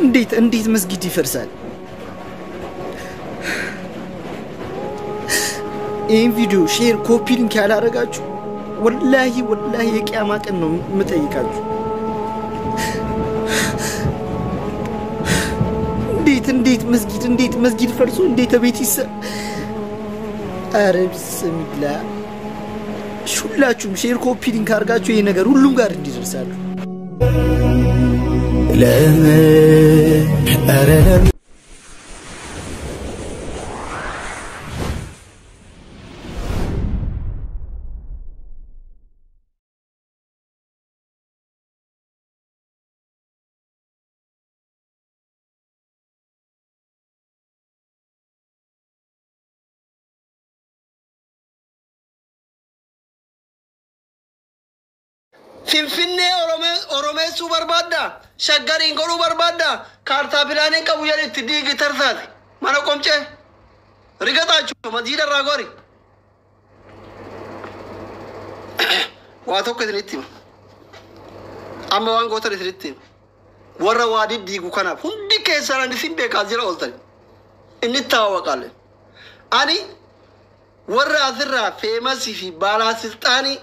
እንዴት እንዴት መስጊድ ይፈርሳል? ይህን ቪዲዮ share copy link ያላረጋችሁ ወላሂ ወላሂ የቂያማ ቀን ነው የምጠይቃችሁ። እንዴት እንዴት መስጊድ እንዴት መስጊድ ፈርሶ እንዴት ቤት ይሰ ኧረ ቢስሚላ። ሁላችሁም share copy link አድርጋችሁ ይሄ ነገር ሁሉም ጋር እንዲደርሳሉ። ለምን ኧረ ለምን Finfinnee Oromeessuu barbaadda, shaggariin godhuu barbaadda, kaartaa pilaaniin qabu jedhe itti diigi tarsaati. Mana qomcee rigaxaachu masjiida irraa gori. Waa tokko isinitti hima. Amma waan gootan isinitti hima. Warra waa diddiigu kanaaf hundi keessan ani isin beekaa as jira ooltani. Inni itti hawaaqaalle. Ani warra asirraa feemasii fi baalaasilxaanii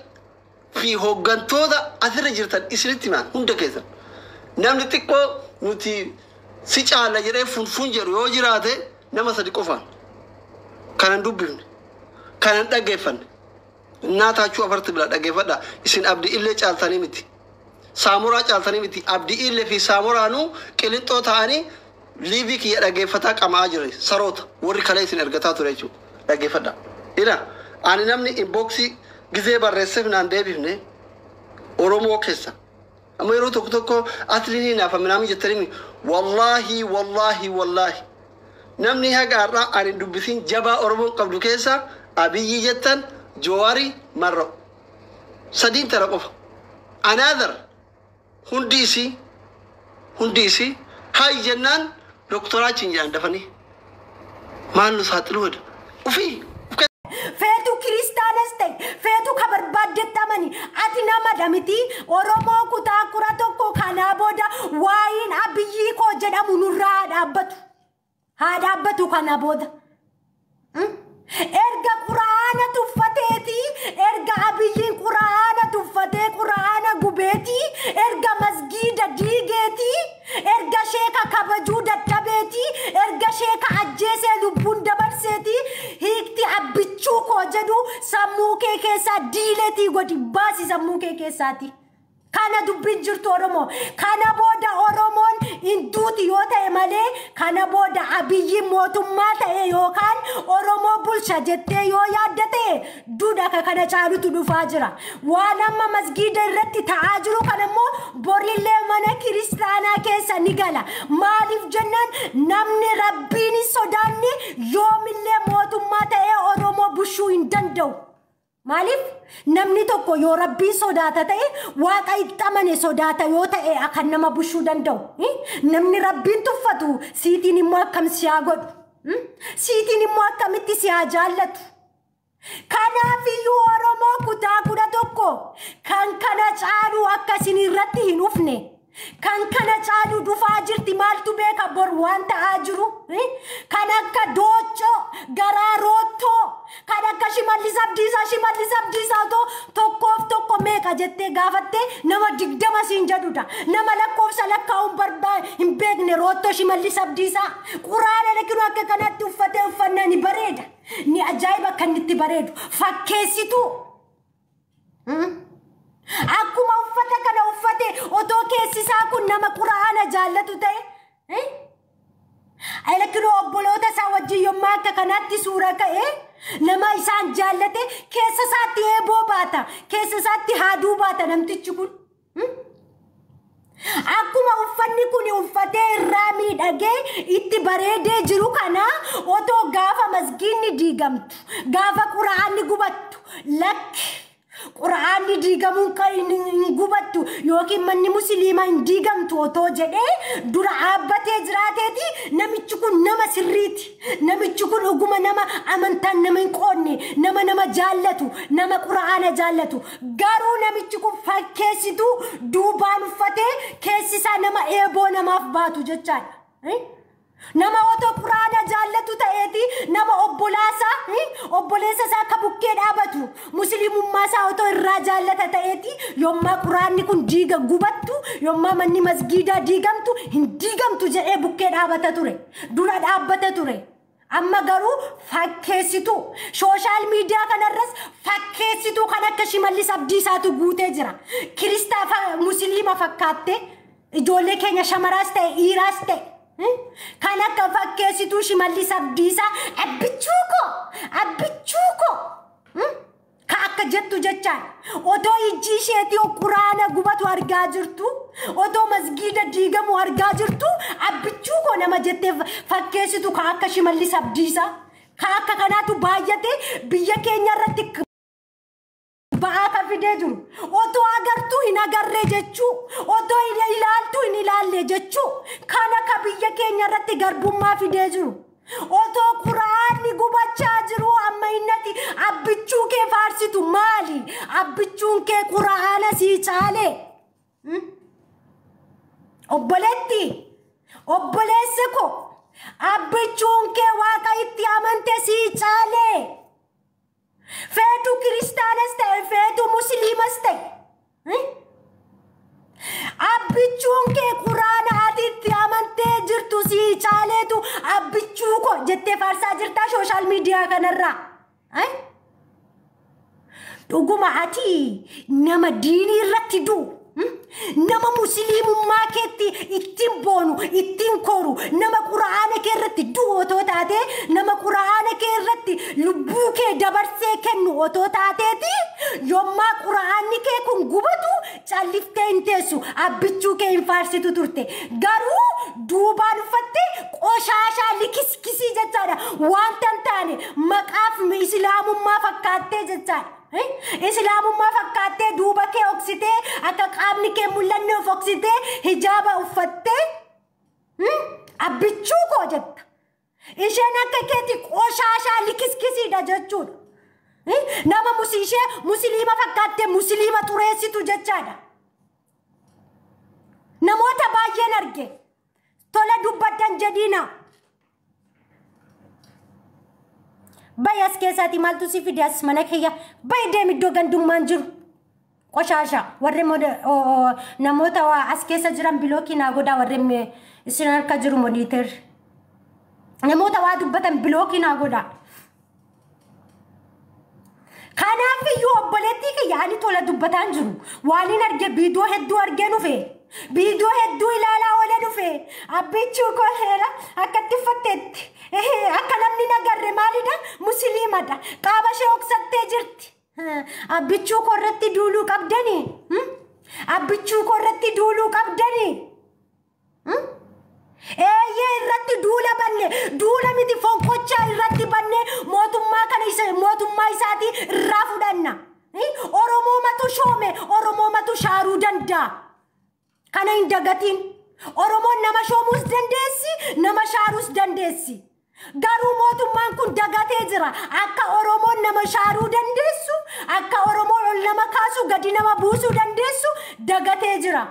fi hooggantoota asirra jirtan isinitti himaan hunda keessan. Namni xiqqoo nuti si caalla jedhee funfun jedhu yoo jiraate nama sadi qofaan. Kanan dubbifne, kanan dhaggeeffanne. Innaataachuu afarti bila dhaggeeffadha. Isin abdii illee caaltanii miti. Saamuraa caaltanii miti. Abdii illee fi saamuraanuu qilinxoo ta'anii liivii kiyya dhaggeeffataa qamaa jire saroota warri kalee isin ergataa ture jechuudha. Dhaggeeffadha. Ila ani namni inboksii gizee barreesseef naan deebifne Oromoo keessa. Amma yeroo tokko tokko atliinii naaf minaamin jettanii wallaahi wallaahi wallaahi. Namni haga har'aa ani dubbisiin jabaa Oromoon qabdu keessa Abiyyi jettan Jawaari Marro. Sadiin tana qofa. Another hundi isii hayi jennaan doktoraachiin jedhan dafanii. Maal nu saaxiluu hedha? Ufii. Feetu kiristaanas ta'e feetu ka barbaaddetti amani ati namadha miti Oromoo kutaa 11 kanaa booda waayiin Abiyyii koo jedhamu nurraa haa dhaabbatu. Haa dhaabbatu kana booda. Erga quraana tuffateeti, erga Abiyyiin quraana tuffatee quraana gubeeti, erga masgiida diigeeti, erga sheeka kabajuu dadhabeeti, erga sheeka ajjeesee lubbuun dabarseeti, hiikti abbichuu koo jedhu sammuu kee keessaa diileetii godhi baasi sammuu kee keessaati. Kana dubbiin jirtu Oromoo. Kana booda Oromoon hinduuti yoo ta'e malee kana booda Abiyyi mootummaa ta'e yookaan Oromoo bulcha jettee yoo yaadda ta'e duudha ka kana caalutu dhufaa jira. Waan amma masgiida irratti ta'aa jiru kan immoo borillee mana kiristaanaa keessa ni gala. Maaliif jennaan namni Rabbiin hin sodaanne yoomillee mootummaa ta'ee Oromoo bulchuu hin danda'u. Maaliif namni tokko yoo Rabbiin sodaata ta'e waaqa itti amane sodaata yoo ta'e kan nama bulchuu danda'u. Namni Rabbiin tuffatu siitiin immoo akkam si haa godhu? Siitiin immoo akkamitti si haa jaallatu? Kanaafiyyuu Oromoo kutaa 11 kan kana caalu akka isin irratti hin dhufne. Kan kana caalu dhufaa jirti maaltu beeka bor waan ta'aa jiru? Kan akka dooccoo garaa roottoo kan akka Shimallis Abdiisaa Shimallis Abdiisaa otoo tokkoof tokko meeqa jettee gaafattee nama 20 siin jedhudha. Nama lakkoofsa lakkaa'uun hin beekne roottoo Shimallis Abdiisaa. Quraana lakinuu akka kanatti uffatee uffannaa ni bareeda. Ni ajaa'iba akka inni itti bareedu. Fakkeessituu. Akkuma uffata kana uffate otoo keessisaa kun nama quraana jaallatu ta'e. Lakinuu obboloota isaa wajjin yommuu akka kanatti suura ka'e nama isaan jaallate keessa isaatti eeboo baata. Keessa isaatti haaduu baata namtichi kun. Akkuma uffanni kun uffatee irraa miidhagee itti bareedee jiru kana otoo gaafa masgiinni diigamtu gaafa quraanni gubattu lakki Quraanni diigamuun kan hin gubattu yookiin manni musliimaa hin diigamtu otoo jedhee dura dhaabbatee jiraateeti namichi kun nama sirriiti. Namichi kun dhuguma nama amantaan nama hin qoodne, nama nama jaallatu, nama quraana jaallatu. Garuu namichi kun fakkeessitu duubaan uffatee keessi isaa nama eeboo namaaf baatu jechaadha. Nama otoo quraana jaallatu ta'eeti nama obbolaasaa obboleessa isaa akka bukkee dhaabatu musliimummaa isaa otoo irraa jaallata ta'eeti yommaa quraanni kun diiga gubattu yommaa manni masgiidaa diigamtu hin diigamtu jedhee bukkee dhaabata ture dura dhaabbata ture. Amma garuu fakkeessitu social media kanarras fakkeessituu kan akka Shimallis Abdiisaatu guutee jira. Kiristaa musliima fakkaatte ijoollee keenya shamaraas ta'e dhiiraas ta'e kan akka fakkeessituu Shimallis Abdiisaa abbichuu koo abbichuu koo ka akka jettu jechaan otoo ijji isheetii quraana gubatu argaa jirtu otoo masgiida diigamu argaa jirtu abbichuu koo nama jettee fakkeessitu ka akka Shimallis Abdiisaa ka akka kanaatu baay'ate biyya keenya irratti ba'aa kan fidee jiru otoo agartuu hin agarree jechuu otoo ilaaltuu hin ilaalle jechuu kan akka biyya keenya irratti garbummaa fidee jiru. Otoo quraanni gubachaa jiru amma innati abbichuu kee faarsitu maali? Abbichuun kee quraana sii caale. Obboleetti, obboleessi ko abbichuun kee waaqa itti amante sii caale. Feetu kiristaanas ta'e feetu musliimas ta'e. Abbichuun kee quraana ati itti amantee jirtu sii caaleetu abbichuu ko jettee faarsaa jirtaa social media kanarraa. Dhuguma ati nama diinii irratti du'u. Nama musliimummaa keetti ittiin boonu ittiin koru nama quraana kee irratti du'u otoo taate nama quraana kee irratti lubbuu kee dabarsee kennu otoo taateeti yommaa quraanni kee kun gubatu calliftee hin teessu abbichuu kee hin faarsitu turte garuu duubaan uffatte qoshaashaa likiskisii jechaadha wanta hin taane maqaaf islaamummaa fakkaattee jechaadha. Islaamummaa fakkaattee duuba kee oksitee akka qaamni kee mul'anne of oksitee hijaaba uffattee abbichuu koo jetta. Isheen akka keeti qoshaashaa likiskisiidha jechuudha. Nama ishee musliima fakkaattee musliima xureessitu jechaadha. Namoota baay'een arge tola dubbaddan jedhiina. Bayi as keessaati maaltu si fide as mana kiyya bayi deemi iddoo gandummaan jiru qoshaasha warri namoota as keessa jiran block naa godhaa warri isin harka jiru monitor namoota waa dubbatan block naa godhaa. Kanaaf iyyuu obboleettii kiyya ani tola dubbataan jiru waan hin arge viidiyoo hedduu argee dhufe. Viidiyoo hedduu ilaalaa oolee dhufe abbichuu koo heera akkatti uffatteetti akka namni nagarre maalidha musliimadha qaama ishee oksattee jirti abbichuu koo irratti duuluu qabdanii abbichuu koo irratti duuluu qabdanii eeyyee irratti duula banne duula miti fonqochaa irratti banne mootummaa kana mootummaa isaatii irraa fudhanna Oromoo matu shoome Oromoo matu shaaruu danda'a. Kana hin dagatiin Oromoon nama shoomuus dandeessi nama shaaruus dandeessi. Garuu mootummaan kun dagatee jira akka Oromoon nama shaaruu dandeessu akka Oromoon ol nama kaasu gadi nama buusuu dandeessu dagatee jira.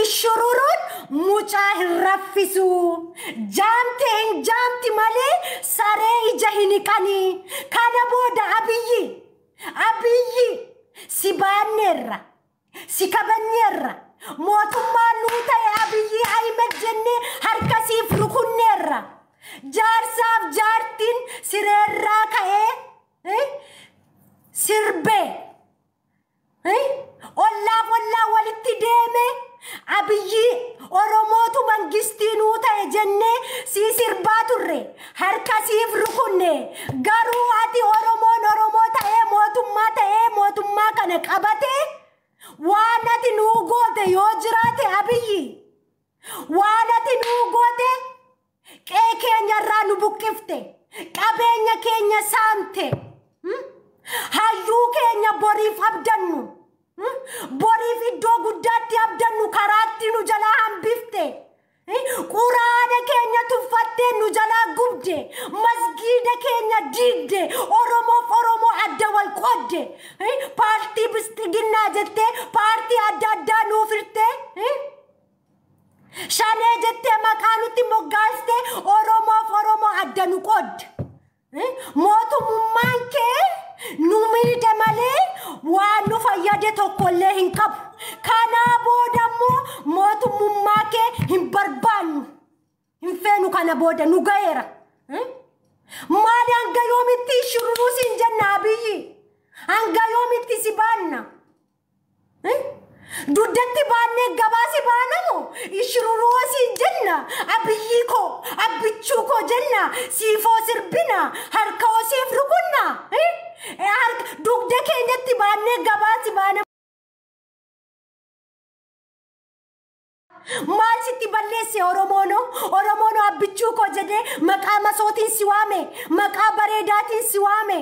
Ishururuun mucaa hin raffisu. Jaamte hin jaamti malee saree ija hin hiqanii. Kana booda Abiyyi Abiyyi si baanneerra. Si kabajneerra mootummaan nuu ta'e Abiyyi Ahmed jennee harka siif rukunneerra. Jaarsaaf jaartiin sireerraa ka'ee sirbee ollaaf ollaa walitti deeme Abiyyi Oromootu mangistii nuu ta'e jennee sii sirbaa turre harka siif rukunne garuu ati Oromoon Oromoo ta'ee mootummaa ta'ee mootummaa kana qabatee waan ati nuu goote yoo jiraate Abiyyi waan ati nuu goote qe'ee keenya irraa nu buqqifte qabeenya keenya saamte. Hayyuu keenya boriif abdannu. Boriif iddoo guddaatti abdannu karaatti nu jalaa hambifte. Quraana keenya tuffattee nu jalaa gubde. Masgiida keenya diigde. Oromoof Oromoo adda wal qoodde. Paartii bistiginnaa jettee paartii adda addaa nuuf hirte. Shanee jettee maqaa nutti moggaaste Oromoof Oromoo adda nu qoodde. Mootummaan kee nu miidhe malee waan nu fayyade tokkollee hin qabu. Kanaa booda immoo mootummaa kee hin barbaannu. Hin feenu kana booda nu ga'eera. Maali hanga yoomitti shururuu siin jenna Abiyyi? Hanga yoomitti si baanna? Dugdatti baannee gabaa si baanamu shururuu siin jenna. Abiyyii koo, abbichuu koo jenna. Siifoo sirbina, harka osiif rukunna. Dugda keenyatti baannee gabaa si baanamu. Maal sitti balleesse Oromoono? Oromoono abbichuu koo jedhee maqaa masootiin si waame, maqaa bareedaatiin si waame.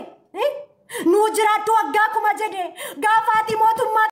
Nuu jiraattu waggaa 1000 jedhee gaafa ati mootummaa